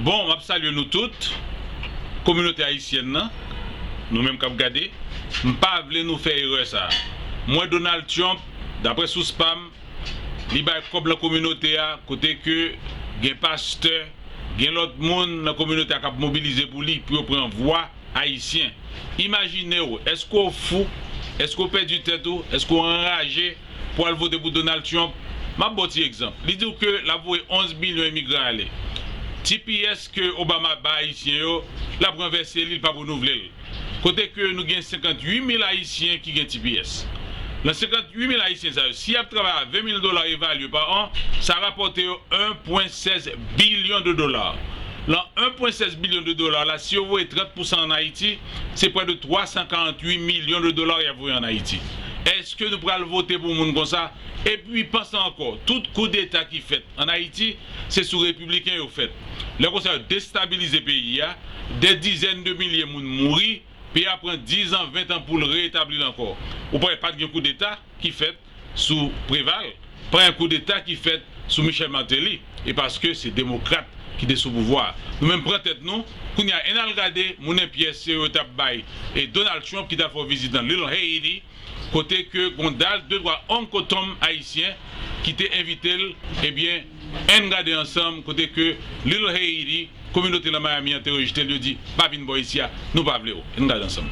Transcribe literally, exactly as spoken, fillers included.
Bon, m ap salye nou tout, kominote ayisyèn nan, nou menm k ap gade, m pa vle nou fè erè sa a. M wè Donald Trump, daprè sous pa m, li bay kòb nan kominote a, kote ke gen pastè, gen lòt moun nan kominote a k ap mobilize pou li, pou yo pran vwa ayisyen. Imajine w, èske w fou? Èske w pèdi tèt ou? Èske w anraje pou w al vote pou Donald Trump? M ap ba w ti egzanp. Li di w ke l ap voye onz milyon imigran ale. T P S ke Obama ba Ayisyen yo, l ap ranvèse li, l p ap renouvle l. Kote ke nou gen senkant uit mil Ayisyen ki gen T P S. Nan senkant uit mil Ayisyen sa yo, si y ap travay a ven mil dola evalye pa an, sa rapòte yo en pwen sèz bilyon de dola. Nan en pwen sèz bilyon de dola la, si yo voye trant pousan ann Ayiti, se prè de twa san karant uit milyon de dola y ap voye ann Ayiti. Èske nou pral vote pou moun konsa? Epi, panse ankò, tout koudeta ki fèt ann Ayiti, se sou repibliken yo fèt. Lè konsa, yo destabilize peyi a, dè dizèn de milye moun mouri, peyi a pran diz an, ven an pou l reetabli l ankò. Ou pa wè, pa t gen koudeta ki fèt sou Preval, pa gen koudeta ki fèt sou Michel Martelly, e paske se demokrat ki te sou pouvwa a. Nou menm pran tèt nou, kounye a, ann al gade moun en pyès yo t ap bay, e Donald Trump ki t al fè yon vizit nan Little Haiti, kote ke gon dal de twa Uncle Tom ayisyen ki te envite l, ebyen, ann gade ansanm kote ke Little Haiti, kominote nan Miami an te rejte l, yo di, "Pa vin bò isi a, nou pa vle w." Ann gade ansanm.